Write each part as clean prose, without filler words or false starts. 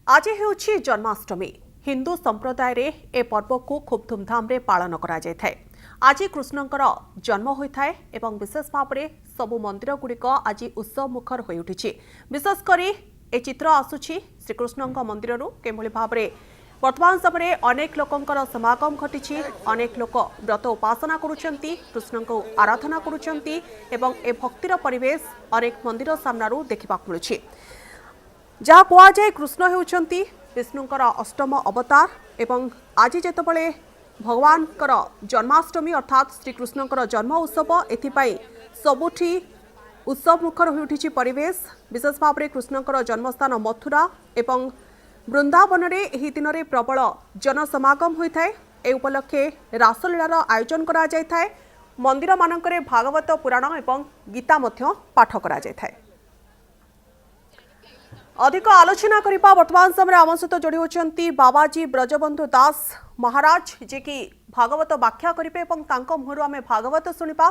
ଆଜି ହେଉଛି ଜନ୍ମାଷ୍ଟମୀ। ହିନ୍ଦୁ ସମ୍ପ୍ରଦାୟରେ ଏ ପର୍ବକୁ ଖୁବ୍ ଧୁମଧାମରେ ପାଳନ କରାଯାଇଥାଏ। ଆଜି କୃଷ୍ଣଙ୍କର ଜନ୍ମ ହୋଇଥାଏ ଏବଂ ବିଶେଷ ଭାବରେ ସବୁ ମନ୍ଦିରଗୁଡ଼ିକ ଆଜି ଉତ୍ସବ ମୁଖର ହୋଇଉଠିଛି। ବିଶେଷ କରି ଏ ଚିତ୍ର ଆସୁଛି ଶ୍ରୀକୃଷ୍ଣଙ୍କ ମନ୍ଦିରରୁ, କେଉଁଭଳି ଭାବରେ ବର୍ତ୍ତମାନ ସମୟରେ ଅନେକ ଲୋକଙ୍କର ସମାଗମ ଘଟିଛି। ଅନେକ ଲୋକ ବ୍ରତ ଉପାସନା କରୁଛନ୍ତି, କୃଷ୍ଣଙ୍କୁ ଆରାଧନା କରୁଛନ୍ତି ଏବଂ ଏ ଭକ୍ତିର ପରିବେଶ ଅନେକ ମନ୍ଦିର ସାମ୍ନାରୁ ଦେଖିବାକୁ ମିଳୁଛି। ଯାହା କୁହାଯାଏ, କୃଷ୍ଣ ହେଉଛନ୍ତି ବିଷ୍ଣୁଙ୍କର ଅଷ୍ଟମ ଅବତାର ଏବଂ ଆଜି ଯେତେବେଳେ ଭଗବାନଙ୍କର ଜନ୍ମାଷ୍ଟମୀ, ଅର୍ଥାତ୍ ଶ୍ରୀକୃଷ୍ଣଙ୍କର ଜନ୍ମ ଉତ୍ସବ, ଏଥିପାଇଁ ସବୁଠି ଉତ୍ସବ ମୁଖର ହୋଇଉଠିଛି ପରିବେଶ। ବିଶେଷ ଭାବରେ କୃଷ୍ଣଙ୍କର ଜନ୍ମସ୍ଥାନ ମଥୁରା ଏବଂ ବୃନ୍ଦାବନରେ ଏହି ଦିନରେ ପ୍ରବଳ ଜନସମାଗମ ହୋଇଥାଏ। ଏ ଉପଲକ୍ଷେ ରାସଲୀଳାର ଆୟୋଜନ କରାଯାଇଥାଏ। ମନ୍ଦିରମାନଙ୍କରେ ଭାଗବତ ପୁରାଣ ଏବଂ ଗୀତା ମଧ୍ୟ ପାଠ କରାଯାଇଥାଏ। ଅଧିକ ଆଲୋଚନା କରିବା, ବର୍ତ୍ତମାନ ସମୟରେ ଆମ ସହିତ ଯୋଡ଼ି ହେଉଛନ୍ତି ବାବାଜୀ ବ୍ରଜବନ୍ଧୁ ଦାସ ମହାରାଜ, ଯିଏକି ଭାଗବତ ବ୍ୟାଖ୍ୟା କରିବେ ଏବଂ ତାଙ୍କ ମୁହଁରୁ ଆମେ ଭାଗବତ ଶୁଣିବା।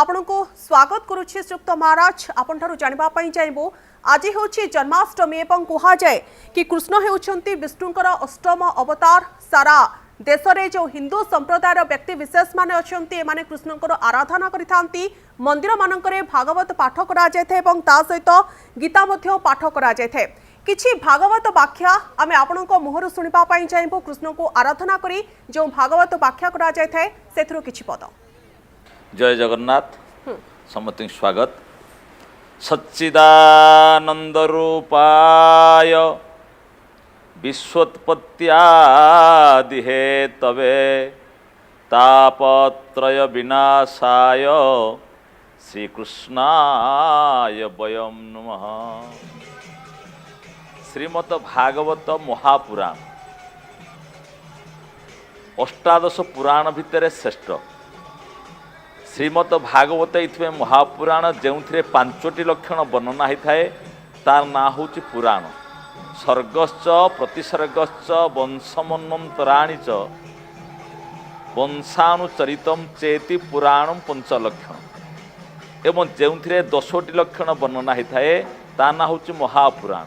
ଆପଣଙ୍କୁ ସ୍ୱାଗତ କରୁଛି ଶ୍ରୀଯୁକ୍ତ ମହାରାଜ। ଆପଣଠାରୁ ଜାଣିବା ପାଇଁ ଚାହିଁବୁ, ଆଜି ହେଉଛି ଜନ୍ମାଷ୍ଟମୀ ଏବଂ କୁହାଯାଏ କି କୃଷ୍ଣ ହେଉଛନ୍ତି ବିଷ୍ଣୁଙ୍କର ଅଷ୍ଟମ ଅବତାର। ସାରା ଦେଶରେ ଯେଉଁ ହିନ୍ଦୁ ସମ୍ପ୍ରଦାୟର ବ୍ୟକ୍ତି ବିଶେଷ ମାନେ ଅଛନ୍ତି, ଏମାନେ କୃଷ୍ଣଙ୍କର ଆରାଧନା କରିଥାନ୍ତି। ମନ୍ଦିରମାନଙ୍କରେ ଭାଗବତ ପାଠ କରାଯାଇଥାଏ ଏବଂ ତା ସହିତ ଗୀତା ମଧ୍ୟ ପାଠ କରାଯାଇଥାଏ। କିଛି ଭାଗବତ ବ୍ୟାଖ୍ୟା ଆମେ ଆପଣଙ୍କ ମୁହଁରୁ ଶୁଣିବା ପାଇଁ ଚାହିଁବୁ। କୃଷ୍ଣଙ୍କୁ ଆରାଧନା କରି ଯେଉଁ ଭାଗବତ ବ୍ୟାଖ୍ୟା କରାଯାଇଥାଏ, ସେଥିରୁ କିଛି ପଦ। ଜୟ ଜଗନ୍ନାଥ। ସମସ୍ତଙ୍କୁ ସ୍ୱାଗତ। ସଚ୍ଚିଦାନନ୍ଦ ରୂପାୟ ବିଶ୍ୱୋତ୍ପତ୍ୟାଦି ହେତବେ ତାପତ୍ରୟ ବିନାଶାୟ ଶ୍ରୀକୃଷ୍ଣାୟ ବୟಂ ନମଃ। ଶ୍ରୀମଦ ଭାଗବତ ମହାପୁରାଣ ଅଷ୍ଟାଦଶ ପୁରାଣ ଭିତରେ ଶ୍ରେଷ୍ଠ। ଶ୍ରୀମଦ ଭାଗବତ ଏଇଥିପାଇଁ ମହାପୁରାଣ, ଯେଉଁଥିରେ ପାଞ୍ଚଟି ଲକ୍ଷଣ ବର୍ଣ୍ଣନା ହେଇଥାଏ, ତାର ନାଁ ହେଉଛି ପୁରାଣ। ସର୍ଗଶ୍ଚ ପ୍ରତିସର୍ଗଶ୍ଚ ବଂଶମନ୍ୱନ୍ତରାଣି ଚ ବଂଶାନୁଚରିତಂ ଚେତି ପୁରାଣ ପଞ୍ଚଲକ୍ଷଣ। ଏବଂ ଯେଉଁଥିରେ 10ଟି ଲକ୍ଷଣ ବର୍ଣ୍ଣନା ହେଇଥାଏ, ତା ନାଁ ହେଉଛି ମହାପୁରାଣ।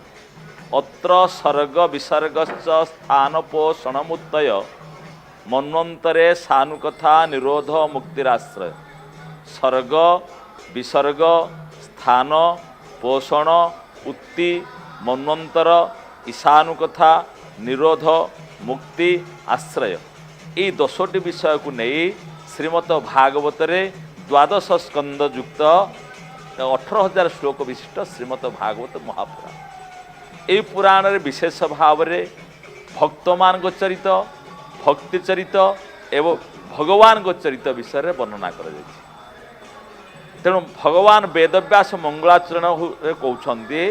ଅତ୍ର ସର୍ଗ ବିସର୍ଗଶ୍ଚ ସ୍ଥାନ ପୋଷଣମୁତ୍ତୟ ମନ୍ୱନ୍ତରେ ସାନୁକଥା ନିରୋଧ ମୁକ୍ତିରାଶ୍ରୟ। ସର୍ଗ, ବିସର୍ଗ, ସ୍ଥାନ, ପୋଷଣ, ଉତ୍ତି, ମନ୍ୱନ୍ତର, ଈଶାନୁକଥା, ନିରୋଧ, ମୁକ୍ତି, ଆଶ୍ରୟ, ଏଇ 10ଟି ବିଷୟକୁ ନେଇ ଶ୍ରୀମଦ ଭାଗବତରେ ଦ୍ୱାଦଶ ସ୍କନ୍ଧଯୁକ୍ତ 18,000 ଶ୍ଲୋକ ବିଶିଷ୍ଟ ଶ୍ରୀମଦ ଭାଗବତ ମହାପୁରାଣ। ଏହି ପୁରାଣରେ ବିଶେଷ ଭାବରେ ଭକ୍ତମାନଙ୍କ ଚରିତ, ଭକ୍ତି ଚରିତ ଏବଂ ଭଗବାନଙ୍କ ଚରିତ ବିଷୟରେ ବର୍ଣ୍ଣନା କରାଯାଇଛି। ତେଣୁ ଭଗବାନ ବେଦବ୍ୟାସ ମଙ୍ଗଳାଚରଣରେ କହୁଛନ୍ତି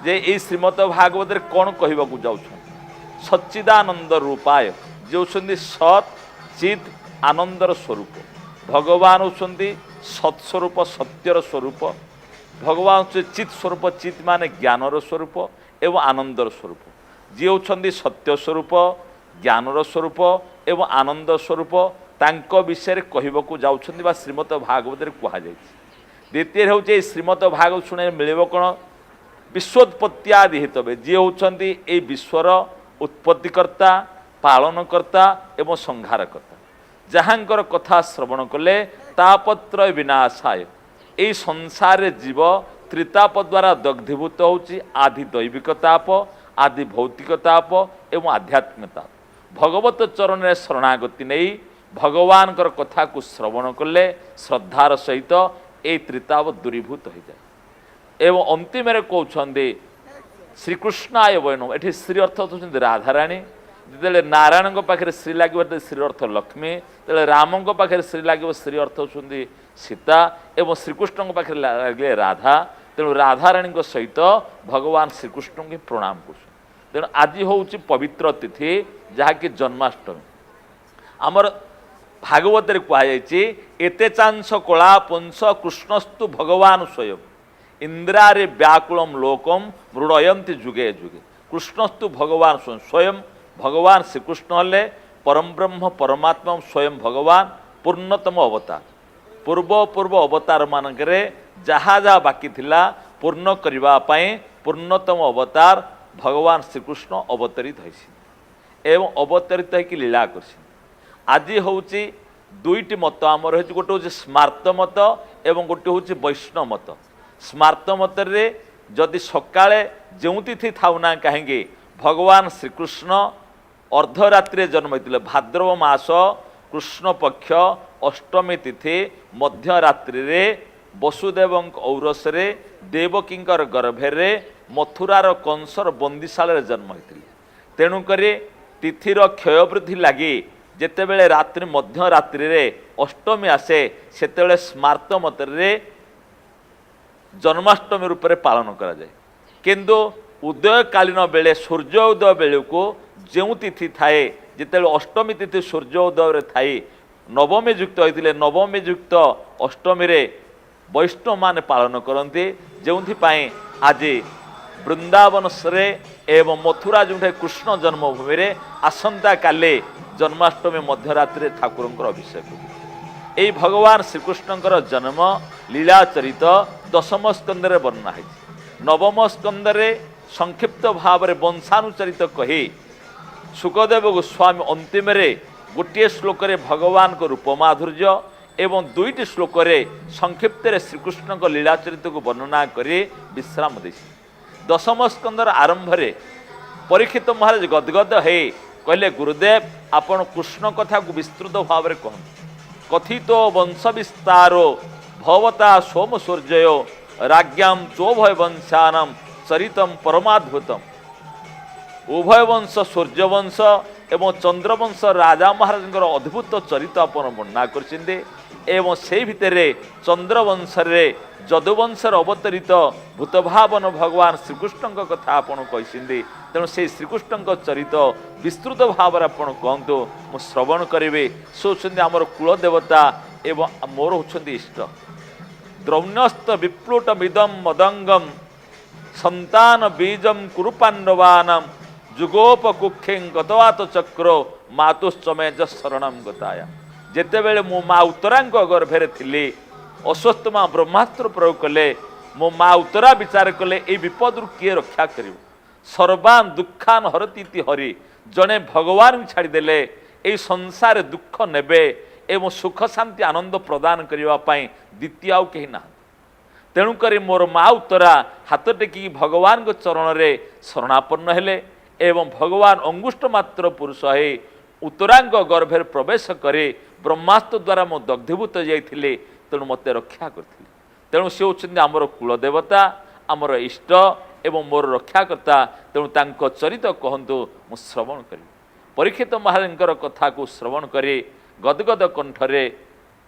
ଯେ ଏଇ ଶ୍ରୀମଦ ଭାଗବତରେ କ'ଣ କହିବାକୁ ଯାଉଛନ୍ତି? ସଚ୍ଚିଦାନନ୍ଦ ରୂପାୟ, ଯେ ହେଉଛନ୍ତି ସତ୍ ଚିତ୍ ଆନନ୍ଦର ସ୍ୱରୂପ। ଭଗବାନ ହେଉଛନ୍ତି ସତ୍ସ୍ୱରୂପ, ସତ୍ୟର ସ୍ୱରୂପ। ଭଗବାନ ହେଉଛନ୍ତି ଚିତ୍ ସ୍ୱରୂପ। ଚିତ୍ ମାନେ ଜ୍ଞାନର ସ୍ୱରୂପ ଏବଂ ଆନନ୍ଦର ସ୍ୱରୂପ। ଯିଏ ହେଉଛନ୍ତି ସତ୍ୟ ସ୍ୱରୂପ, ଜ୍ଞାନର ସ୍ୱରୂପ ଏବଂ ଆନନ୍ଦ ସ୍ୱରୂପ, ତାଙ୍କ ବିଷୟରେ କହିବାକୁ ଯାଉଛନ୍ତି ବା ଶ୍ରୀମଦ ଭାଗବତରେ କୁହାଯାଇଛି। ଦ୍ୱିତୀୟରେ ହେଉଛି, ଏଇ ଶ୍ରୀମଦ ଭାଗବତ ଶୁଣିଲେ ମିଳିବ କ'ଣ? ବିଶ୍ୱୋତ୍ପତ୍ତିଆଦି ହେତବେ, ଯିଏ ହେଉଛନ୍ତି ଏଇ ବିଶ୍ୱର ଉତ୍ପତ୍ତିକର୍ତ୍ତା, ପାଳନକର୍ତ୍ତା ଏବଂ ସଂହାରକର୍ତ୍ତା, ଯାହାଙ୍କର କଥା ଶ୍ରବଣ କଲେ ତାପତ୍ରୟ ବିନାଶାୟ। ଏଇ ସଂସାରରେ ଜୀବ ତ୍ରିତାପ ଦ୍ୱାରା ଦଗ୍ଧୀଭୂତ ହେଉଛି, ଆଦି ଦୈବିକ ତାପ, ଆଦି ଭୌତିକ ତାପ ଏବଂ ଆଧ୍ୟାତ୍ମିକ ତାପ। ଭଗବତ ଚରଣରେ ଶରଣାଗତି ନେଇ ଭଗବାନଙ୍କର କଥାକୁ ଶ୍ରବଣ କଲେ ଶ୍ରଦ୍ଧାର ସହିତ ଏଇ ତ୍ରିତାପ ଦୂରୀଭୂତ ହୋଇଯାଏ। ଏବଂ ଅନ୍ତିମରେ କହୁଛନ୍ତି, ଶ୍ରୀକୃଷ୍ଣାୟ ବୟନ। ଏଠି ଶ୍ରୀ ଅର୍ଥ ହେଉଛନ୍ତି ରାଧାରାଣୀ। ଯେତେବେଳେ ନାରାୟଣଙ୍କ ପାଖରେ ଶ୍ରୀ ଲାଗିବ, ସେତେବେଳେ ଶ୍ରୀ ଅର୍ଥ ଲକ୍ଷ୍ମୀ। ଯେତେବେଳେ ରାମଙ୍କ ପାଖରେ ଶ୍ରୀ ଲାଗିବ, ଶ୍ରୀ ଅର୍ଥ ହେଉଛନ୍ତି ସୀତା। ଏବଂ ଶ୍ରୀକୃଷ୍ଣଙ୍କ ପାଖରେ ଲାଗିଲେ ରାଧା। ତେଣୁ ରାଧାରାଣୀଙ୍କ ସହିତ ଭଗବାନ ଶ୍ରୀକୃଷ୍ଣଙ୍କୁ ପ୍ରଣାମ କରୁଛନ୍ତି। ତେଣୁ ଆଜି ହେଉଛି ପବିତ୍ର ତିଥି, ଯାହାକି ଜନ୍ମାଷ୍ଟମୀ। ଆମର ଭାଗବତରେ କୁହାଯାଇଛି, ଏତେ ଚାଂସ କଳା ପୁଂସ କୃଷ୍ଣସ୍ତୁ ଭଗବାନ ସ୍ୱୟଂ ଇନ୍ଦ୍ରାରେ ବ୍ୟାକୁଳମ ଲୋକମ ମୃଡ଼ୟନ୍ତି ଯୁଗେ ଯୁଗେ। କୃଷ୍ଣସ୍ତୁ ଭଗବାନ ସ୍ୱୟଂ, ସ୍ୱୟଂ ଭଗବାନ ଶ୍ରୀକୃଷ୍ଣ ହେଲେ ପରମବ୍ରହ୍ମ ପରମାତ୍ମା, ସ୍ୱୟଂ ଭଗବାନ, ପୂର୍ଣ୍ଣତମ ଅବତାର। ପୂର୍ବ ପୂର୍ବ ଅବତାର ମାନଙ୍କରେ ଯାହା ଯାହା ବାକି ଥିଲା, ପୂର୍ଣ୍ଣ କରିବା ପାଇଁ ପୂର୍ଣ୍ଣତମ ଅବତାର ଭଗବାନ ଶ୍ରୀକୃଷ୍ଣ ଅବତରିତ ହୋଇଛନ୍ତି ଏବଂ ଅବତରିତ ହେଇକି ଲୀଳା କରିଛନ୍ତି। ଆଜି ହେଉଛି ଦୁଇଟି ମତ ଆମର ହେଇଛି, ଗୋଟେ ହେଉଛି ସ୍ମାର୍ତ ମତ ଏବଂ ଗୋଟେ ହେଉଛି ବୈଷ୍ଣବ ମତ। ସ୍ମାର୍ତ ମତରେ ଯଦି ସକାଳେ ଯେଉଁ ତିଥି ଥାଉ ନା କାହିଁକି, ଭଗବାନ ଶ୍ରୀକୃଷ୍ଣ ଅର୍ଦ୍ଧରାତ୍ରିରେ ଜନ୍ମ ହୋଇଥିଲେ। ଭାଦ୍ରବ ମାସ କୃଷ୍ଣ ପକ୍ଷ ଅଷ୍ଟମୀ ତିଥି ମଧ୍ୟରାତ୍ରିରେ ବସୁଦେବଙ୍କ ଔରସରେ ଦେବକୀଙ୍କର ଗର୍ଭରେ ମଥୁରାର କଂସର ବନ୍ଦିଶାଳାରେ ଜନ୍ମ ହୋଇଥିଲେ। ତେଣୁକରି ତିଥିର କ୍ଷୟବୃଦ୍ଧି ଲାଗି ଯେତେବେଳେ ରାତ୍ରି ମଧ୍ୟରାତ୍ରିରେ ଅଷ୍ଟମୀ ଆସେ, ସେତେବେଳେ ସ୍ମାର୍ତ ମତରେ ଜନ୍ମାଷ୍ଟମୀ ରୂପରେ ପାଳନ କରାଯାଏ। କିନ୍ତୁ ଉଦୟକାଳୀନ ବେଳେ ସୂର୍ଯ୍ୟ ଉଦୟ ବେଳକୁ ଯେଉଁ ତିଥି ଥାଏ, ଯେତେବେଳେ ଅଷ୍ଟମୀ ତିଥି ସୂର୍ଯ୍ୟ ଉଦୟରେ ଥାଇ ନବମୀ ଯୁକ୍ତ ହୋଇଥିଲେ, ନବମୀ ଯୁକ୍ତ ଅଷ୍ଟମୀରେ ବୈଷ୍ଣବମାନେ ପାଳନ କରନ୍ତି। ଯେଉଁଥିପାଇଁ ଆଜି ବୃନ୍ଦାବନରେ ଏବଂ ମଥୁରା ଯେଉଁଠାରେ କୃଷ୍ଣ ଜନ୍ମଭୂମିରେ ଆସନ୍ତାକାଲି ଜନ୍ମାଷ୍ଟମୀ ମଧ୍ୟରାତ୍ରିରେ ଠାକୁରଙ୍କର ଅଭିଷେକ ହୁଏ। ଏଇ ଭଗବାନ ଶ୍ରୀକୃଷ୍ଣଙ୍କର ଜନ୍ମ ଲୀଳାଚରିତ ଦଶମ ସ୍କନ୍ଧରେ ବର୍ଣ୍ଣନା ହେଇଛି। ନବମ ସ୍କନ୍ଧରେ ସଂକ୍ଷିପ୍ତ ଭାବରେ ବଂଶାନୁଚରିତ କହି ଶୁକଦେବ ଗୋସ୍ୱାମୀ ଅନ୍ତିମରେ ଗୋଟିଏ ଶ୍ଲୋକରେ ଭଗବାନଙ୍କ ରୂପ ମାଧୁର୍ଯ୍ୟ ଏବଂ ଦୁଇଟି ଶ୍ଲୋକରେ ସଂକ୍ଷିପ୍ତରେ ଶ୍ରୀକୃଷ୍ଣଙ୍କ ଲୀଳାଚରିତକୁ ବର୍ଣ୍ଣନା କରି ବିଶ୍ରାମ ଦେଇଛନ୍ତି। ଦଶମ ସ୍କନ୍ଧର ଆରମ୍ଭରେ ପରୀକ୍ଷିତ ମହାରାଜ ଗଦଗଦ ହେଇ କହିଲେ, ଗୁରୁଦେବ, ଆପଣ କୃଷ୍ଣ କଥାକୁ ବିସ୍ତୃତ ଭାବରେ କହନ୍ତୁ। କଥିତ ବଂଶ ବିସ୍ତାରୋ ଭବତା ସୋମ ସୂର୍ଯ୍ୟୟ ରାଜ୍ଞାମ ଚୋଭୟ ବଂଶାନାମ ଚରିତମ ପରମାଦ୍ଭୁତମ। ଉଭୟ ବଂଶ, ସୂର୍ଯ୍ୟବଂଶ ଏବଂ ଚନ୍ଦ୍ରବଂଶ ରାଜା ମହାରାଜଙ୍କର ଅଦ୍ଭୁତ ଚରିତ ଆପଣ ବର୍ଣ୍ଣନା କରିଛନ୍ତି ଏବଂ ସେଇ ଭିତରେ ଚନ୍ଦ୍ରବଂଶରେ ଯଦୁବଂଶରେ ଅବତରିତ ଭୂତଭାବନ ଭଗବାନ ଶ୍ରୀକୃଷ୍ଣଙ୍କ କଥା ଆପଣ କହିଛନ୍ତି। ତେଣୁ ସେଇ ଶ୍ରୀକୃଷ୍ଣଙ୍କ ଚରିତ ବିସ୍ତୃତ ଭାବରେ ଆପଣ କୁହନ୍ତୁ, ମୁଁ ଶ୍ରବଣ କରିବି। ସେ ହେଉଛନ୍ତି ଆମର କୁଳଦେବତା ଏବଂ ମୋର ହେଉଛନ୍ତି ଇଷ୍ଟ। ଦ୍ରୌଣ୍ୟସ୍ତ ବିପ୍ଲୁଟ ମିଦମ ମଦଙ୍ଗମ ସନ୍ତାନ ବୀଜମ କୁରୁପାଣ୍ଡବାନାମ ଯୁଗୋପକୁକ୍ଷିଂ ଗତବାତ ଚକ୍ର ମାତୁଶ୍ଚମେ ଶରଣମ ଗତାୟା। ଯେତେବେଳେ ମୁଁ ମା ଉତ୍ତରାଙ୍କ ଗର୍ଭରେ ଥିଲି, ଅଶ୍ୱତ୍ଥ ମା ବ୍ରହ୍ମାସ୍ତ୍ର ପ୍ରୟୋଗ କଲେ। ମୋ ମା ଉତ୍ତରା ବିଚାର କଲେ, ଏଇ ବିପଦରୁ କିଏ ରକ୍ଷା କରିବ? ସର୍ବାନ ଦୁଃଖାନ ହରତୀତି ହରି। ଜଣେ ଭଗବାନଙ୍କୁ ଛାଡ଼ିଦେଲେ ଏଇ ସଂସାରରେ ଦୁଃଖ ନେବେ ଏବଂ ସୁଖ ଶାନ୍ତି ଆନନ୍ଦ ପ୍ରଦାନ କରିବା ପାଇଁ ଦ୍ୱିତୀୟ ଆଉ କେହି ନାହାନ୍ତି। ତେଣୁକରି ମୋର ମା ଉତ୍ତରା ହାତ ଟେକିକି ଭଗବାନଙ୍କ ଚରଣରେ ଶରଣାପନ୍ନ ହେଲେ ଏବଂ ଭଗବାନ ଅଙ୍ଗୁଷ୍ଠ ମାତ୍ର ପୁରୁଷ ହେଇ ଉତ୍ତରାଙ୍କ ଗର୍ଭରେ ପ୍ରବେଶ କରି ବ୍ରହ୍ମାସ୍ତ୍ର ଦ୍ୱାରା ମୁଁ ଦଗ୍ଧୀଭୂତ ଯାଇଥିଲି, ତେଣୁ ମୋତେ ରକ୍ଷା କରିଥିଲେ। ତେଣୁ ସେ ହେଉଛନ୍ତି ଆମର କୁଳଦେବତା, ଆମର ଇଷ୍ଟ ଏବଂ ମୋର ରକ୍ଷାକର୍ତ୍ତା। ତେଣୁ ତାଙ୍କ ଚରିତ କହନ୍ତୁ, ମୁଁ ଶ୍ରବଣ କରିବି। ପରୀକ୍ଷିତ ମହାରାଜଙ୍କର କଥାକୁ ଶ୍ରବଣ କରି ଗଦଗଦ କଣ୍ଠରେ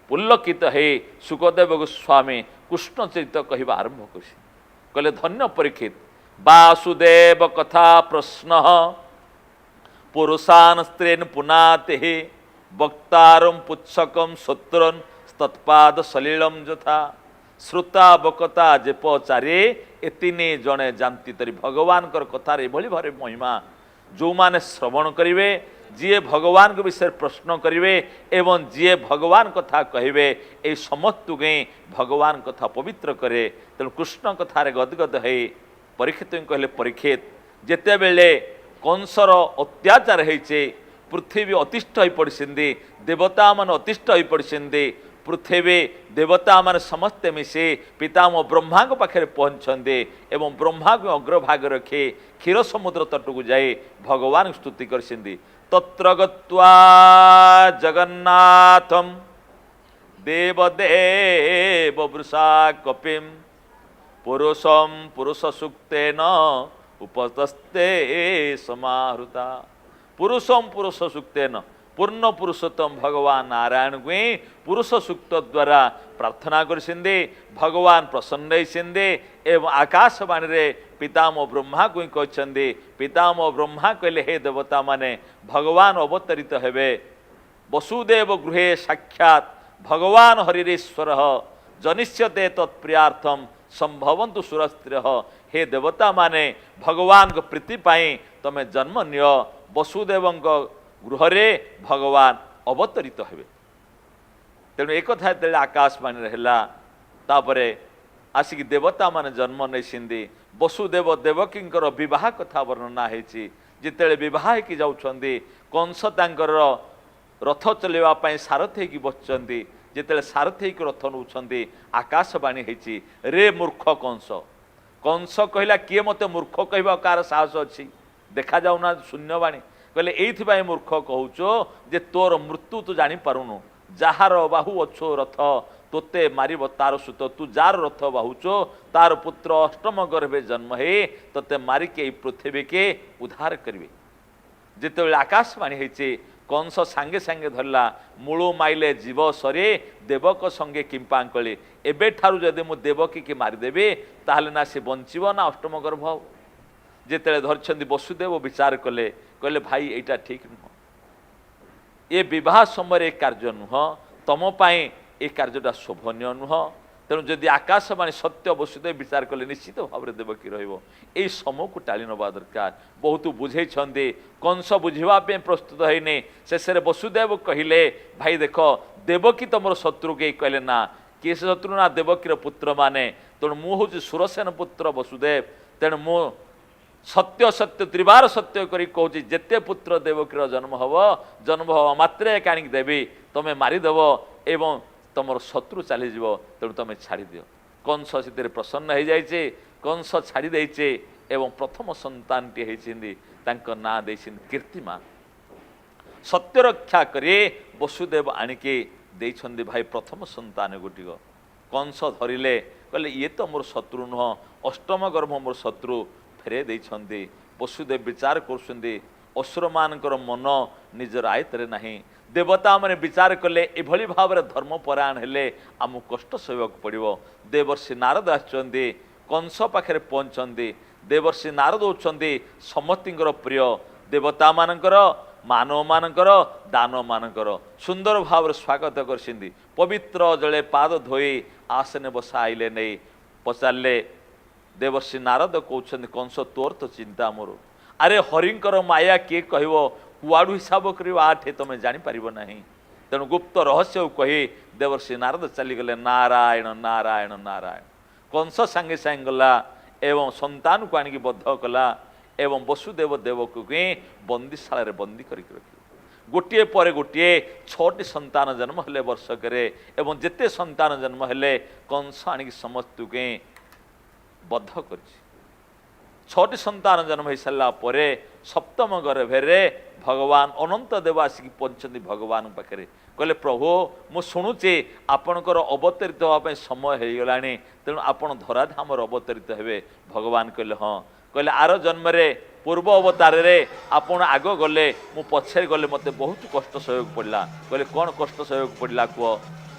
ପୁଲକିତ ହେଇ ଶୁକଦେବ ଗୋସ୍ୱାମୀ କୃଷ୍ଣ ଚରିତ କହିବା ଆରମ୍ଭ କରିଛନ୍ତି। କହିଲେ, ଧନ୍ୟ ପରୀକ୍ଷିତ, ବାସୁଦେବ କଥା ପ୍ରଶ୍ନ ପୁରୁଷାନ ସ୍ତ୍ରୀନ ପୁନାତି ବକ୍ତାରಂ ପୁଚ୍ଛକಂ ଶତ୍ରୁନ୍ ତତ୍ପାଦ ସଲିଳಂ ଯଥା ଶ୍ରୋତା ବକତା ଯେ ପଚାରେ ଏତିନି ଜଣେ ଜାନ୍ତି ତରି। ଭଗବାନଙ୍କର କଥାରେ ଏଭଳି ଭାବରେ ମହିମା, ଯେଉଁମାନେ ଶ୍ରବଣ କରିବେ, ଯିଏ ଭଗବାନଙ୍କ ବିଷୟରେ ପ୍ରଶ୍ନ କରିବେ ଏବଂ ଯିଏ ଭଗବାନ କଥା କହିବେ, ଏଇ ସମସ୍ତଙ୍କୁ ହିଁ ଭଗବାନ କଥା ପବିତ୍ର କରେ। ତେଣୁ କୃଷ୍ଣ କଥାରେ ଗଦଗଦ ହେଇ ପରୀକ୍ଷିତଙ୍କୁ କହିଲେ, ପରୀକ୍ଷିତ, ଯେତେବେଳେ କଂସର ଅତ୍ୟାଚାର ହେଇଛି, ପୃଥିବୀ ଅତିଷ୍ଠ ହୋଇପଡ଼ିଛନ୍ତି, ଦେବତାମାନେ ଅତିଷ୍ଠ ହୋଇପଡ଼ିଛନ୍ତି, ପୃଥିବୀ ଦେବତାମାନେ ସମସ୍ତେ ମିଶି ପିତାମହ ବ୍ରହ୍ମାଙ୍କ ପାଖରେ ପହଞ୍ଚନ୍ତି ଏବଂ ବ୍ରହ୍ମାକୁ ଅଗ୍ରଭାଗ ରଖି କ୍ଷୀର ସମୁଦ୍ର ତଟକୁ ଯାଇ ଭଗବାନଙ୍କୁ ସ୍ତୁତି କରିଛନ୍ତି। ତତ୍ର ଗତ୍ୱା ଜଗନ୍ନାଥମ ଦେବଦେବ ବୃଷା କପିମ ପୁରୁଷମ ପୁରୁଷ ସୁକ୍ତେନ ଉପତସ୍ତେ ସମାହୃତା। ପୁରୁଷମ ପୁରୁଷ ସୁକ୍ତେନ, ପୂର୍ଣ୍ଣ ପୁରୁଷୋତ୍ତମ ଭଗବାନ ନାରାୟଣଙ୍କୁ ହିଁ ପୁରୁଷ ସୂକ୍ତ ଦ୍ୱାରା ପ୍ରାର୍ଥନା କରିଛନ୍ତି। ଭଗବାନ ପ୍ରସନ୍ନ ହେଇଛନ୍ତି ଏବଂ ଆକାଶବାଣୀରେ ପିତାମହ ବ୍ରହ୍ମାକୁ ହିଁ କହିଛନ୍ତି। ପିତାମହ ବ୍ରହ୍ମା କହିଲେ, ହେ ଦେବତାମାନେ, ଭଗବାନ ଅବତରିତ ହେବେ ବସୁଦେବ ଗୃହେ ସାକ୍ଷାତ ଭଗବାନ ହରିରେଶ୍ୱର ଜନିଷ୍ୟତେ ତତ୍ପ୍ରିୟାର୍ଥମ ସମ୍ଭବନ୍ତୁ ସୁରସ୍ତ୍ରୀୟ। ହେ ଦେବତାମାନେ, ଭଗବାନଙ୍କ ପ୍ରୀତି ପାଇଁ ତମେ ଜନ୍ମ ନିଅ, ବସୁଦେବଙ୍କ ଗୃହରେ ଭଗବାନ ଅବତରିତ ହେବେ। ତେଣୁ ଏକଥା ଯେତେବେଳେ ଆକାଶବାଣୀରେ ହେଲା, ତାପରେ ଆସିକି ଦେବତାମାନେ ଜନ୍ମ ନେଇଛନ୍ତି। ବସୁଦେବ ଦେବକୀଙ୍କର ବିବାହ କଥା ବର୍ଣ୍ଣନା ହେଇଛି। ଯେତେବେଳେ ବିବାହ ହେଇକି ଯାଉଛନ୍ତି, କଂସ ତାଙ୍କର ରଥ ଚଲେଇବା ପାଇଁ ସାରଥି ହେଇକି ବସିଛନ୍ତି। ଯେତେବେଳେ ସାରଥି ହେଇକି ରଥ ନେଉଛନ୍ତି, ଆକାଶବାଣୀ ହେଇଛି, ରେ ମୂର୍ଖ କଂସ। କଂସ କହିଲା, କିଏ ମୋତେ ମୂର୍ଖ କହିବା କାହାର ସାହସ ଅଛି? ଦେଖାଯାଉନା ଶୂନ୍ୟବାଣୀ। କହିଲେ, ଏଇଥିପାଇଁ ମୂର୍ଖ କହୁଛ ଯେ ତୋର ମୃତ୍ୟୁ ତୁ ଜାଣିପାରୁନୁ। ଯାହାର ବାହୁ ଅଛୁ ରଥ, ତୋତେ ମାରିବ ତାର ସୁତ। ତୁ ଯାର ରଥ ବାହୁଛୁ, ତାର ପୁତ୍ର ଅଷ୍ଟମ ଗର୍ଭେ ଜନ୍ମ ହେଇ ତୋତେ ମାରିକି ଏଇ ପୃଥିବୀକି ଉଦ୍ଧାର କରିବେ। ଯେତେବେଳେ ଆକାଶବାଣୀ ହେଇଛି, କଂସ ସାଙ୍ଗେ ସାଙ୍ଗେ ଧରିଲା, ମୂଳୁ ମାଇଲେ ଜୀବ ସରେ ଦେବକ ସଙ୍ଗେ କିମ୍ପାଙ୍କଳି। ଏବେଠାରୁ ଯଦି ମୁଁ ଦେବକୀକି ମାରିଦେବି, ତାହେଲେ ନା ସେ ବଞ୍ଚିବ ନା ଅଷ୍ଟମ ଗର୍ଭ ହେବ। ଯେତେବେଳେ ଧରିଛନ୍ତି, ବସୁଦେବ ବିଚାର କଲେ, କହିଲେ, ଭାଇ, ଏଇଟା ଠିକ ନୁହଁ। ଏ ବିବାହ ସମୟରେ ଏ କାର୍ଯ୍ୟ ନୁହଁ, ତମ ପାଇଁ ଏ କାର୍ଯ୍ୟଟା ଶୋଭନୀୟ ନୁହଁ। ତେଣୁ ଯଦି ଆକାଶବାଣୀ ସତ୍ୟ, ବସୁଦେବ ବିଚାର କଲେ, ନିଶ୍ଚିତ ଭାବରେ ଦେବକୀ ରହିବ। ଏଇ ସମୟକୁ ଟାଳି ନେବା ଦରକାର। ବହୁତ ବୁଝେଇଛନ୍ତି, କଂସ ବୁଝିବା ପାଇଁ ପ୍ରସ୍ତୁତ ହେଇନି। ଶେଷରେ ବସୁଦେବ କହିଲେ, ଭାଇ ଦେଖ, ଦେବକୀ ତମର ଶତ୍ରୁ କେହି? କହିଲେ, ନା। କିଏ ସେ ଶତ୍ରୁ? ନା, ଦେବକୀର ପୁତ୍ରମାନେ। ତେଣୁ ମୁଁ ହେଉଛି ସୁରସେନ ପୁତ୍ର ବସୁଦେବ। ତେଣୁ ମୁଁ ସତ୍ୟ ସତ୍ୟ ତ୍ରିବାର ସତ୍ୟ କରି କହୁଛି, ଯେତେ ପୁତ୍ର ଦେବକୀର ଜନ୍ମ ହେବ, ଜନ୍ମ ହେବା ମାତ୍ରେ ଆଣିକି ଦେବି, ତମେ ମାରିଦେବ ଏବଂ ତମର ଶତ୍ରୁ ଚାଲିଯିବ। ତେଣୁ ତମେ ଛାଡ଼ିଦିଅ। କଂସ ସେଥିରେ ପ୍ରସନ୍ନ ହେଇଯାଇଛି। କଂସ ଛାଡ଼ି ଦେଇଛି ଏବଂ ପ୍ରଥମ ସନ୍ତାନଟି ହେଇଛନ୍ତି, ତାଙ୍କ ନାଁ ଦେଇଛନ୍ତି କୀର୍ତ୍ତିମାନ। ସତ୍ୟ ରକ୍ଷା କରି ବସୁଦେବ ଆଣିକି ଦେଇଛନ୍ତି ଭାଇ ପ୍ରଥମ ସନ୍ତାନ ଗୋଟିକ। କଂସ ଧରିଲେ, କହିଲେ, ଇଏ ତ ମୋର ଶତ୍ରୁ ନୁହଁ, ଅଷ୍ଟମ ଗର୍ଭ ମୋର ଶତ୍ରୁ। ଫେରେଇ ଦେଇଛନ୍ତି। ବସୁଦେବ ବିଚାର କରୁଛନ୍ତି, ଅସୁରମାନଙ୍କର ମନ ନିଜର ଆୟତରେ ନାହିଁ। ଦେବତାମାନେ ବିଚାର କଲେ, ଏଭଳି ଭାବରେ ଧର୍ମପରାୟଣ ହେଲେ ଆମକୁ କଷ୍ଟ ସହିବାକୁ ପଡ଼ିବ। ଦେବର୍ଷି ନାରଦ ଆସିଛନ୍ତି, କଂସ ପାଖରେ ପହଞ୍ଚନ୍ତି। ଦେବର୍ଷି ନାରଦ ହେଉଛନ୍ତି ସମସ୍ତଙ୍କର ପ୍ରିୟ, ଦେବତାମାନଙ୍କର, ମାନବମାନଙ୍କର, ଦାନବମାନଙ୍କର। ସୁନ୍ଦର ଭାବରେ ସ୍ୱାଗତ କରିଛନ୍ତି। ପବିତ୍ର ଜଳେ ପାଦ ଧୋଇ ଆସନେ ବସାଇଲେ ନେଇ। ପଚାରିଲେ, ଦେବର୍ଷି ନାରଦ କହୁଛନ୍ତି, କଂସ, ତୋର ତ ଚିନ୍ତା ମୋର। ଆରେ, ହରିଙ୍କର ମାୟା କିଏ କହିବ? କୁଆଡ଼ୁ ହିସାବ କରିବ ଆଠେ, ତମେ ଜାଣିପାରିବ ନାହିଁ। ତେଣୁ ଗୁପ୍ତ ରହସ୍ୟକୁ କହି ଦେବର୍ଷି ନାରଦ ଚାଲିଗଲେ। ନାରାୟଣ ନାରାୟଣ ନାରାୟଣ। କଂସ ସାଙ୍ଗେ ସାଙ୍ଗେ ଗଲା ଏବଂ ସନ୍ତାନକୁ ଆଣିକି ବଦ୍ଧ କଲା ଏବଂ ବସୁଦେବ ଦେବକୀକୁ ବନ୍ଦିଶାଳାରେ ବନ୍ଦୀ କରିକି ରଖିଲେ। ଗୋଟିଏ ପରେ ଗୋଟିଏ 6ଟି ସନ୍ତାନ ଜନ୍ମ ହେଲେ ବର୍ଷକରେ ଏବଂ ଯେତେ ସନ୍ତାନ ଜନ୍ମ ହେଲେ, କଂସ ଆଣିକି ସମସ୍ତଙ୍କୁ ବଦ୍ଧ କରିଛି। 6ଟି ସନ୍ତାନ ଜନ୍ମ ହେଇସାରିଲା ପରେ ସପ୍ତମ ଗର୍ଭରେ ଭଗବାନ ଅନନ୍ତ ଦେବ ଆସିକି ପହଞ୍ଚନ୍ତି ଭଗବାନଙ୍କ ପାଖରେ। କହିଲେ, ପ୍ରଭୁ, ମୁଁ ଶୁଣୁଛି ଆପଣଙ୍କର ଅବତରିତ ହେବା ପାଇଁ ସମୟ ହେଇଗଲାଣି, ତେଣୁ ଆପଣ ଧରାଧାମରେ ଅବତରିତ ହେବେ। ଭଗବାନ କହିଲେ, ହଁ। କହିଲେ, ଆର ଜନ୍ମରେ ପୂର୍ବ ଅବତାରରେ ଆପଣ ଆଗ ଗଲେ, ମୁଁ ପଛରେ ଗଲେ, ମୋତେ ବହୁତ କଷ୍ଟ ସହିବାକୁ ପଡ଼ିଲା। କହିଲେ, କ'ଣ କଷ୍ଟ ସହିବାକୁ ପଡ଼ିଲା କୁହ।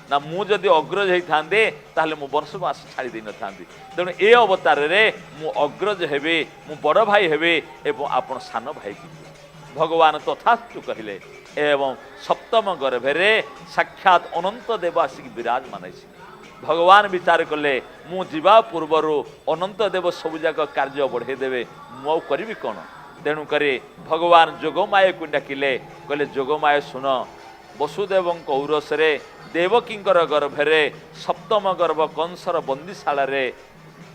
ନା, ମୁଁ ଯଦି ଅଗ୍ରଜ ହେଇଥାନ୍ତି, ତାହେଲେ ମୁଁ ବଂଶବାସ ଛାଡ଼ି ଦେଇନଥାନ୍ତି। ତେଣୁ ଏ ଅବତାରରେ ମୁଁ ଅଗ୍ରଜ ହେବି, ମୁଁ ବଡ଼ ଭାଇ ହେବି ଏବଂ ଆପଣ ସାନ ଭାଇକି ଯିବେ। ଭଗବାନ ତଥାସ୍ତୁ କହିଲେ ଏବଂ ସପ୍ତମ ଗର୍ଭରେ ସାକ୍ଷାତ ଅନନ୍ତ ଦେବ ଆସିକି ବିରାଜମାନ ହେଇଛନ୍ତି। ଭଗବାନ ବିଚାର କଲେ, ମୁଁ ଯିବା ପୂର୍ବରୁ ଅନନ୍ତ ଦେବ ସବୁଯାକ କାର୍ଯ୍ୟ ବଢ଼େଇ ଦେବେ, ମୁଁ ଆଉ କରିବି କ'ଣ? ତେଣୁକରି ଭଗବାନ ଯୋଗମାୟାକୁ ଡାକିଲେ। କହିଲେ, ଯୋଗମାୟା, ଶୁଣ, ବସୁଦେବଙ୍କ ଔରସରେ ଦେବକୀଙ୍କର ଗର୍ଭରେ ସପ୍ତମ ଗର୍ଭ କଂସର ବନ୍ଦିଶାଳାରେ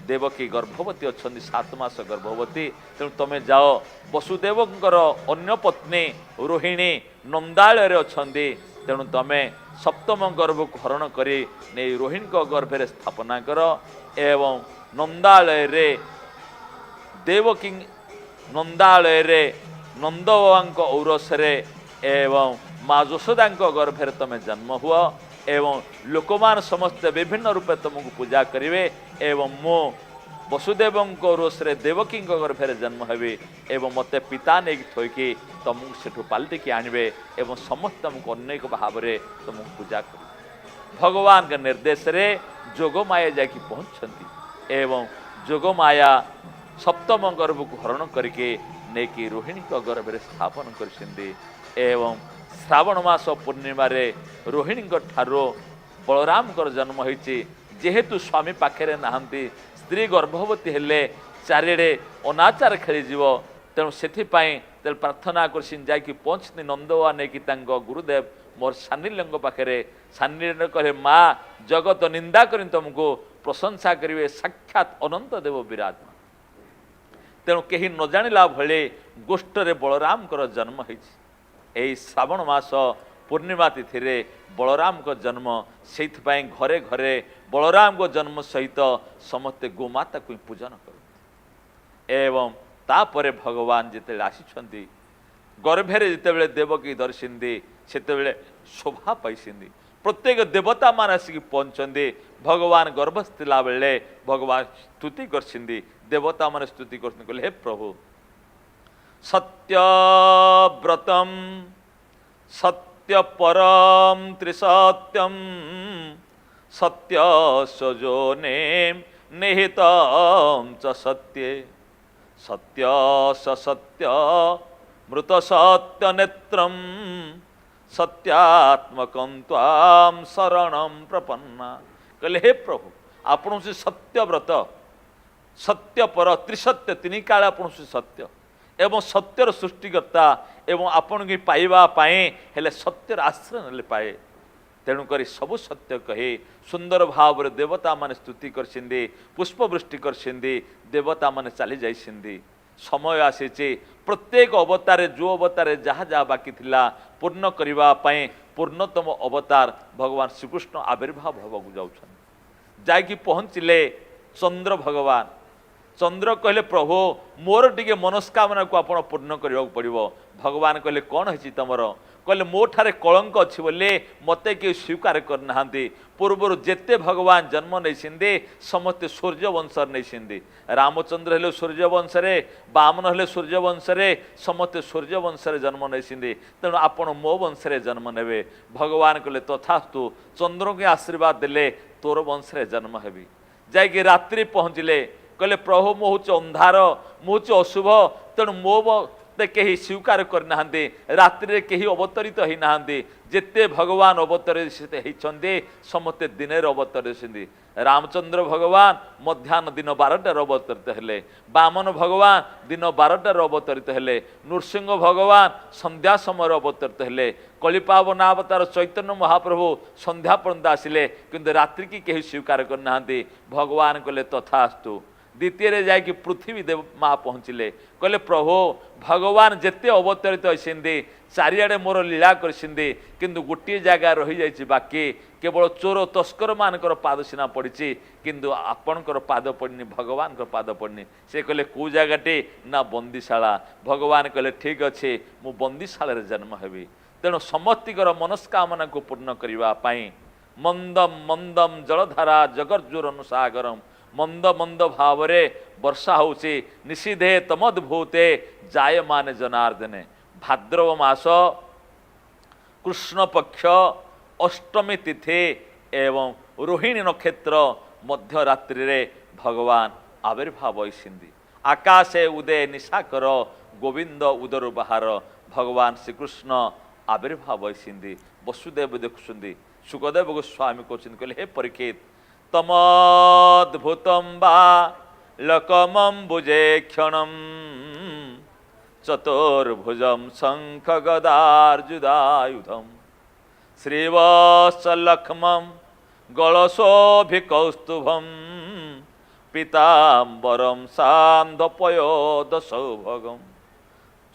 ଦେବକୀ ଗର୍ଭବତୀ ଅଛନ୍ତି, 7 ମାସ ଗର୍ଭବତୀ। ତେଣୁ ତମେ ଯାଅ, ବସୁଦେବଙ୍କର ଅନ୍ୟ ପତ୍ନୀ ରୋହିଣୀ ନନ୍ଦାଳୟରେ ଅଛନ୍ତି। ତେଣୁ ତମେ ସପ୍ତମ ଗର୍ଭକୁ ହରଣ କରି ନେଇ ରୋହିଣୀଙ୍କ ଗର୍ଭରେ ସ୍ଥାପନା କର ଏବଂ ନନ୍ଦାଳୟରେ ଦେବକୀ ନନ୍ଦାଳୟରେ ନନ୍ଦବାବାଙ୍କ ଔରସରେ ଏବଂ ମା ଯଶୋଦାଙ୍କ ଗର୍ଭରେ ତମେ ଜନ୍ମ ହୁଅ ଏବଂ ଲୋକମାନେ ସମସ୍ତେ ବିଭିନ୍ନ ରୂପେ ତୁମକୁ ପୂଜା କରିବେ ଏବଂ ମୁଁ ବସୁଦେବଙ୍କ ଔରସରେ ଦେବକୀଙ୍କ ଗର୍ଭରେ ଜନ୍ମ ହେବି ଏବଂ ମୋତେ ପିତା ନେଇକି ଥୋଇକି ତୁମକୁ ସେଠୁ ପାଲଟିକି ଆଣିବେ ଏବଂ ସମସ୍ତେ ତୁମକୁ ଅନେକ ଭାବରେ ତୁମକୁ ପୂଜା କରିବେ। ଭଗବାନଙ୍କ ନିର୍ଦ୍ଦେଶରେ ଯୋଗମାୟା ଯାଇକି ପହଞ୍ଚନ୍ତି ଏବଂ ଯୋଗମାୟା ସପ୍ତମ ଗର୍ଭକୁ ହରଣ କରିକି ନେଇକି ରୋହିଣୀଙ୍କ ଗର୍ଭରେ ସ୍ଥାପନ କରିଛନ୍ତି ଏବଂ ଶ୍ରାବଣ ମାସ ପୂର୍ଣ୍ଣିମାରେ ରୋହିଣୀଙ୍କ ଠାରୁ ବଳରାମଙ୍କର ଜନ୍ମ ହୋଇଛି। ଯେହେତୁ ସ୍ୱାମୀ ପାଖରେ ନାହାନ୍ତି, ସ୍ତ୍ରୀ ଗର୍ଭବତୀ ହେଲେ ଚାରିଆଡ଼େ ଅନାଚାର ଖେଳିଯିବ। ତେଣୁ ସେଥିପାଇଁ ତେଣୁ ପ୍ରାର୍ଥନା କରି ଯାଇକି ପହଞ୍ଚନ୍ତି ନନ୍ଦବା ନେଇକି ତାଙ୍କ ଗୁରୁଦେବ ମୋର ସାନିଲ୍ୟଙ୍କ ପାଖରେ। ସାନିଲ୍ୟ କହିଲେ, ମା, ଜଗତ ନିନ୍ଦା କରି ତୁମକୁ, ପ୍ରଶଂସା କରିବେ, ସାକ୍ଷାତ ଅନନ୍ତ ଦେବ ବିରାଜମାନ। ତେଣୁ କେହି ନ ଜାଣିଲା ଭଳି ଗୋଷ୍ଠରେ ବଳରାମଙ୍କର ଜନ୍ମ ହେଇଛି। ଏହି ଶ୍ରାବଣ ମାସ ପୂର୍ଣ୍ଣିମା ତିଥିରେ ବଳରାମଙ୍କ ଜନ୍ମ। ସେଇଥିପାଇଁ ଘରେ ଘରେ ବଳରାମଙ୍କ ଜନ୍ମ ସହିତ ସମସ୍ତେ ଗୋମାତାକୁ ହିଁ ପୂଜନ କରନ୍ତି। ଏବଂ ତାପରେ ଭଗବାନ ଯେତେବେଳେ ଆସିଛନ୍ତି, ଗର୍ଭରେ ଯେତେବେଳେ ଦେବକୀ ଧରିଛନ୍ତି, ସେତେବେଳେ ଶୋଭା ପାଇଛନ୍ତି। ପ୍ରତ୍ୟେକ ଦେବତାମାନେ ଆସିକି ପହଞ୍ଚନ୍ତି। ଭଗବାନ ଗର୍ଭସ୍ଥ ଥିଲା ବେଳେ ଭଗବାନ ସ୍ତୁତି କରିଛନ୍ତି, ଦେବତାମାନେ ସ୍ତୁତି କରୁଛନ୍ତି, କହିଲେ ହେ ପ୍ରଭୁ, ସତ୍ୟବ୍ରତମ ସତ୍ୟପରମ ତ୍ରିସତ୍ୟମ ସତ୍ୟ ସଜୋନେ ନିହିତ ଚ ସତ୍ୟେ ସତ୍ୟ ସତ୍ୟ ମୃତ ସତ୍ୟ ନେତ୍ରମ ସତ୍ୟାତ୍ମକಂ ତ୍ୱାಂ ଶରଣಂ ପ୍ରପନ୍ନା। କହିଲେ ହେ ପ୍ରଭୁ, ଆପଣ ସେ ସତ୍ୟବ୍ରତ, ସତ୍ୟପର, ତ୍ରିସତ୍ୟ, ତିନି କାଳ ଆପଣ ସେ ସତ୍ୟ ଏବଂ ସତ୍ୟର ସୃଷ୍ଟିକର୍ତ୍ତା, ଏବଂ ଆପଣଙ୍କୁ ପାଇବା ପାଇଁ ହେଲେ ସତ୍ୟର ଆଶ୍ରୟ ନେଲେ ପାଏ। ତେଣୁକରି ସବୁ ସତ୍ୟ କହି ସୁନ୍ଦର ଭାବରେ ଦେବତାମାନେ ସ୍ତୁତି କରିଛନ୍ତି, ପୁଷ୍ପବୃଷ୍ଟି କରିଛନ୍ତି, ଦେବତାମାନେ ଚାଲି ଯାଇଛନ୍ତି। ସମୟ ଆସିଛି, ପ୍ରତ୍ୟେକ ଅବତାରେ ଯେଉଁ ଅବତାରେ ଯାହା ଯାହା ବାକି ଥିଲା ପୂର୍ଣ୍ଣ କରିବା ପାଇଁ ପୂର୍ଣ୍ଣତମ ଅବତାର ଭଗବାନ ଶ୍ରୀକୃଷ୍ଣ ଆବିର୍ଭାବ ହେବାକୁ ଯାଉଛନ୍ତି। ଯାଇକି ପହଞ୍ଚିଲେ ଚନ୍ଦ୍ର ଭଗବାନ। ଚନ୍ଦ୍ର କହିଲେ, ପ୍ରଭୁ, ମୋର ଟିକେ ମନସ୍କାମନାକୁ ଆପଣ ପୂର୍ଣ୍ଣ କରିବାକୁ ପଡ଼ିବ। ଭଗବାନ କହିଲେ, କ'ଣ ହେଇଛି ତମର? କହିଲେ, ମୋ ଠାରେ କଳଙ୍କ ଅଛି ବୋଲି ମୋତେ କେହି ସ୍ୱୀକାର କରିନାହାନ୍ତି। ପୂର୍ବରୁ ଯେତେ ଭଗବାନ ଜନ୍ମ ନେଇଛନ୍ତି, ସମସ୍ତେ ସୂର୍ଯ୍ୟ ବଂଶରେ ନେଇଛନ୍ତି। ରାମଚନ୍ଦ୍ର ହେଲେ ସୂର୍ଯ୍ୟ ବଂଶରେ, ବାମନ ହେଲେ ସୂର୍ଯ୍ୟ ବଂଶରେ, ସମସ୍ତେ ସୂର୍ଯ୍ୟ ବଂଶରେ ଜନ୍ମ ନେଇଛନ୍ତି। ତେଣୁ ଆପଣ ମୋ ବଂଶରେ ଜନ୍ମ ନେବେ। ଭଗବାନ କହିଲେ ତଥାସ୍ତୁ। ଚନ୍ଦ୍ରଙ୍କୁ ଆଶୀର୍ବାଦ ଦେଲେ, ତୋର ବଂଶରେ ଜନ୍ମ ହେବି। ଯାଇକି ରାତ୍ରି ପହଞ୍ଚିଲେ, କହିଲେ ପ୍ରଭୁ, ମୁଁ ହେଉଛି ଅନ୍ଧାର, ମୁଁ ହେଉଛି ଅଶୁଭ, ତେଣୁ ମୋ ମୋତେ କେହି ସ୍ୱୀକାର କରିନାହାନ୍ତି। ରାତ୍ରିରେ କେହି ଅବତରିତ ହେଇନାହାନ୍ତି। ଯେତେ ଭଗବାନ ଅବତରିତ ହେଇଛନ୍ତି, ସମସ୍ତେ ଦିନରେ ଅବତରିତ ହେଇଛନ୍ତି। ରାମଚନ୍ଦ୍ର ଭଗବାନ ମଧ୍ୟାହ୍ନ ଦିନ 12ଟାରେ ଅବତରିତ ହେଲେ, ବାମନ ଭଗବାନ ଦିନ 12ଟାରେ ଅବତରିତ ହେଲେ, ନୃସିଂହ ଭଗବାନ ସନ୍ଧ୍ୟା ସମୟରେ ଅବତରିତ ହେଲେ, କଳିପାବନାବତାର ଚୈତନ୍ୟ ମହାପ୍ରଭୁ ସନ୍ଧ୍ୟା ପର୍ଯ୍ୟନ୍ତ ଆସିଲେ, କିନ୍ତୁ ରାତ୍ରିକି କେହି ସ୍ୱୀକାର କରିନାହାନ୍ତି। ଭଗବାନ କହିଲେ ତଥାସ୍ତୁ। ଦ୍ୱିତୀୟରେ ଯାଇକି ପୃଥିବୀ ଦେବ ମା ପହଞ୍ଚିଲେ, କହିଲେ ପ୍ରଭୁ, ଭଗବାନ ଯେତେ ଅବତରିତ ହେଇଛନ୍ତି, ଚାରିଆଡ଼େ ମୋର ଲୀଳା କରିଛନ୍ତି, କିନ୍ତୁ ଗୋଟିଏ ଜାଗା ରହିଯାଇଛି ବାକି, କେବଳ ଚୋର ତସ୍କରମାନଙ୍କର ପାଦ ସିନା ପଡ଼ିଛି, କିନ୍ତୁ ଆପଣଙ୍କର ପାଦ ପଡ଼ିନି, ଭଗବାନଙ୍କର ପାଦ ପଡ଼ିନି। ସେ କହିଲେ କେଉଁ ଜାଗାଟି? ନା ବନ୍ଦିଶାଳା। ଭଗବାନ କହିଲେ ଠିକ୍ ଅଛି, ମୁଁ ବନ୍ଦିଶାଳାରେ ଜନ୍ମ ହେବି। ତେଣୁ ସମସ୍ତିଙ୍କର ମନସ୍କାମନାକୁ ପୂର୍ଣ୍ଣ କରିବା ପାଇଁ ମନ୍ଦମ ମନ୍ଦମ ଜଳଧାରା ଜଗର୍ଜୁର ଅନୁସାଗରମ, ମନ୍ଦ ମନ୍ଦ ଭାବରେ ବର୍ଷା ହେଉଛି, ନିଷିଧେ ତମଦ୍ଭୂତେ ଜାୟମାନେ ଜନାର୍ଦ୍ଦନେ। ଭାଦ୍ରବ ମାସ କୃଷ୍ଣପକ୍ଷ ଅଷ୍ଟମୀ ତିଥି ଏବଂ ରୋହିଣୀ ନକ୍ଷତ୍ର ମଧ୍ୟରାତ୍ରିରେ ଭଗବାନ ଆବିର୍ଭାବ ହୋଇଛନ୍ତି। ଆକାଶେ ଉଦେ ନିଶାକର ଗୋବିନ୍ଦ ଉଦରୁ ବାହାର, ଭଗବାନ ଶ୍ରୀକୃଷ୍ଣ ଆବିର୍ଭାବ ହୋଇଛନ୍ତି। ବସୁଦେବ ଦେଖୁଛନ୍ତି, ଶୁକଦେବ ଗୋସ୍ୱାମୀ କହୁଛନ୍ତି, କହିଲେ ହେ ପରୀକ୍ଷିତ, ତମଦ୍ଭୁତಂ ବା ଲକମମ୍ବୁଜେ କ୍ଷଣಂ ଚତୁର୍ଭୁଜಂ ଶଙ୍ଖ ଗଦାର୍ଜୁଦାୟୁଧಂ ଶ୍ରୀବତ୍ସଲକ୍ଷ୍ମಂ ଗଳଶୋଭିକୌସ୍ତୁଭಂ ପୀତାମ୍ବରಂ ସାନ୍ଧପୟୋଦ ସୌଭଗം।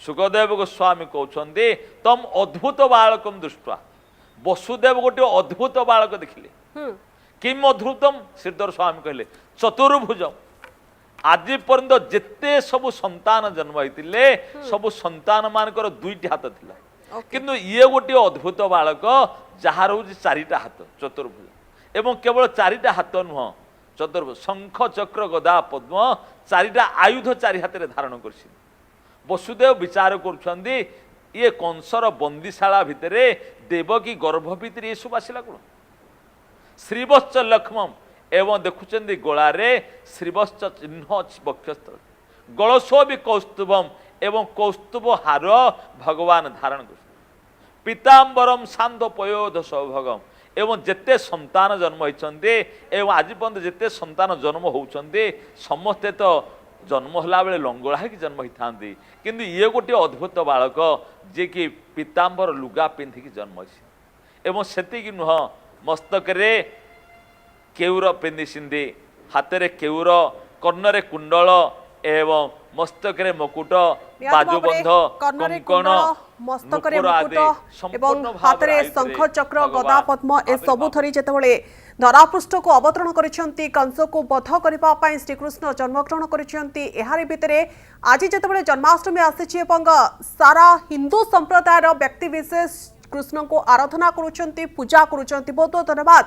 ଶୁକଦେବ ଗୋସ୍ୱାମୀ କହୁଛନ୍ତି, ତମ ଅଦ୍ଭୁତ ବାଳକం ଦୃଷ୍ଟ୍ୱା, ବସୁଦେବ ଗୋଟିଏ ଅଦ୍ଭୁତ ବାଳକ ଦେଖିଲେ। କିମ୍ ଅଦ୍ଭୁତମ? ଶ୍ରୀଧର ସ୍ୱାମୀ କହିଲେ ଚତୁର୍ଭୁଜ। ଆଜି ପର୍ଯ୍ୟନ୍ତ ଯେତେ ସବୁ ସନ୍ତାନ ଜନ୍ମ ହେଇଥିଲେ, ସବୁ ସନ୍ତାନ ମାନଙ୍କର ଦୁଇଟି ହାତ ଥିଲା, କିନ୍ତୁ ଇଏ ଗୋଟିଏ ଅଦ୍ଭୁତ ବାଳକ ଯାହାର ହେଉଛି ଚାରିଟା ହାତ, ଚତୁର୍ଭୁଜ। ଏବଂ କେବଳ ଚାରିଟା ହାତ ନୁହଁ, ଚତୁର୍ଭୁଜ ଶଙ୍ଖ ଚକ୍ର ଗଦା ପଦ୍ମ ଚାରିଟା ଆୟୁଧ ଚାରି ହାତରେ ଧାରଣ କରିଛନ୍ତି। ବସୁଦେବ ବିଚାର କରୁଛନ୍ତି, ଇଏ କଂସର ବନ୍ଦିଶାଳା ଭିତରେ ଦେବକୀ ଗର୍ଭ ଭିତରେ ଏସବୁ ଆସିଲା କ'ଣ? ଶ୍ରୀବତ୍ସ ଲକ୍ଷ୍ମମ, ଏବଂ ଦେଖୁଛନ୍ତି ଗଳାରେ ଶ୍ରୀବତ୍ସ ଚିହ୍ନ ଅଛି ବକ୍ଷସ୍ଥଳ, ଗଳସୋ ବି କୌସ୍ତୁଭମ, ଏବଂ କୌସ୍ତୁଭ ହାର ଭଗବାନ ଧାରଣ କରୁଛନ୍ତି। ପୀତାମ୍ବରମ ସାନ୍ଦ ପୟୋଧ ସୌଭଗମ, ଏବଂ ଯେତେ ସନ୍ତାନ ଜନ୍ମ ହେଇଛନ୍ତି ଏବଂ ଆଜି ପର୍ଯ୍ୟନ୍ତ ଯେତେ ସନ୍ତାନ ଜନ୍ମ ହେଉଛନ୍ତି, ସମସ୍ତେ ତ ଜନ୍ମ ହେଲା ବେଳେ ଲଙ୍ଗଳା ହେଇକି ଜନ୍ମ ହେଇଥାନ୍ତି, କିନ୍ତୁ ଇଏ ଗୋଟିଏ ଅଦ୍ଭୁତ ବାଳକ ଯିଏକି ପୀତାମ୍ବର ଲୁଗା ପିନ୍ଧିକି ଜନ୍ମ ହେଇଛି। ଏବଂ ସେତିକି ନୁହଁ, ମସ୍ତକରେ କେଉର ପିନ୍ଧିଛନ୍ତି, ହାତରେ କେଉର, କର୍ଣ୍ଣରେ କୁଣ୍ଡଳ ଏବଂ ମସ୍ତକରେ ମୁକୁଟ, ନିହାତି ଭାବରେ ବାଜୁବନ୍ଧ, କର୍ଣ୍ଣରେ କଙ୍କଣ, କୁଣ୍ଡଳ, ମସ୍ତକରେ ନୂପୁର ମୁକୁଟ ଆଦି ଏବଂ ସମ୍ପୂର୍ଣ୍ଣ ଭାବରେ ହାତରେ ଆୟୁଧରେ ଶଙ୍ଖ, ଚକ୍ର, ଗଦା, ଭଗବାନ ପଦ୍ମ ଏସବୁ ଆବିର୍ଭାବ। ଧରି ଯେତେବେଳେ ଧରାପୃଷ୍ଠକୁ ଅବତରଣ କରିଛନ୍ତି, କଂସକୁ ବଧ କରିବା ପାଇଁ ଶ୍ରୀକୃଷ୍ଣ ଜନ୍ମଗ୍ରହଣ କରିଛନ୍ତି। ଏହାରି ଭିତରେ ଆଜି ଯେତେବେଳେ ଜନ୍ମାଷ୍ଟମୀ ଆସିଛି ଏବଂ ସାରା ହିନ୍ଦୁ ସମ୍ପ୍ରଦାୟର ବ୍ୟକ୍ତିବିଶେଷ କୃଷ୍ଣଙ୍କୁ ଆରାଧନା କରୁଛନ୍ତି, ପୂଜା କରୁଛନ୍ତି। ବହୁତ ବହୁତ ଧନ୍ୟବାଦ,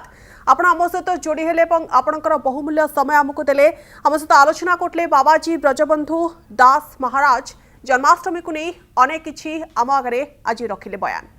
ଆପଣ ଆମ ସହିତ ଯୋଡ଼ି ହେଲେ ଏବଂ ଆପଣଙ୍କର ବହୁମୂଲ୍ୟ ସମୟ ଆମକୁ ଦେଲେ। ଆମ ସହିତ ଆଲୋଚନା କରୁଥିଲେ ବାବାଜୀ ବ୍ରଜବନ୍ଧୁ ଦାସ ମହାରାଜ। ଜନ୍ମାଷ୍ଟମୀକୁ ନେଇ ଅନେକ କିଛି ଆମ ଆଗରେ ଆଜି ରଖିଲେ ବୟାନ।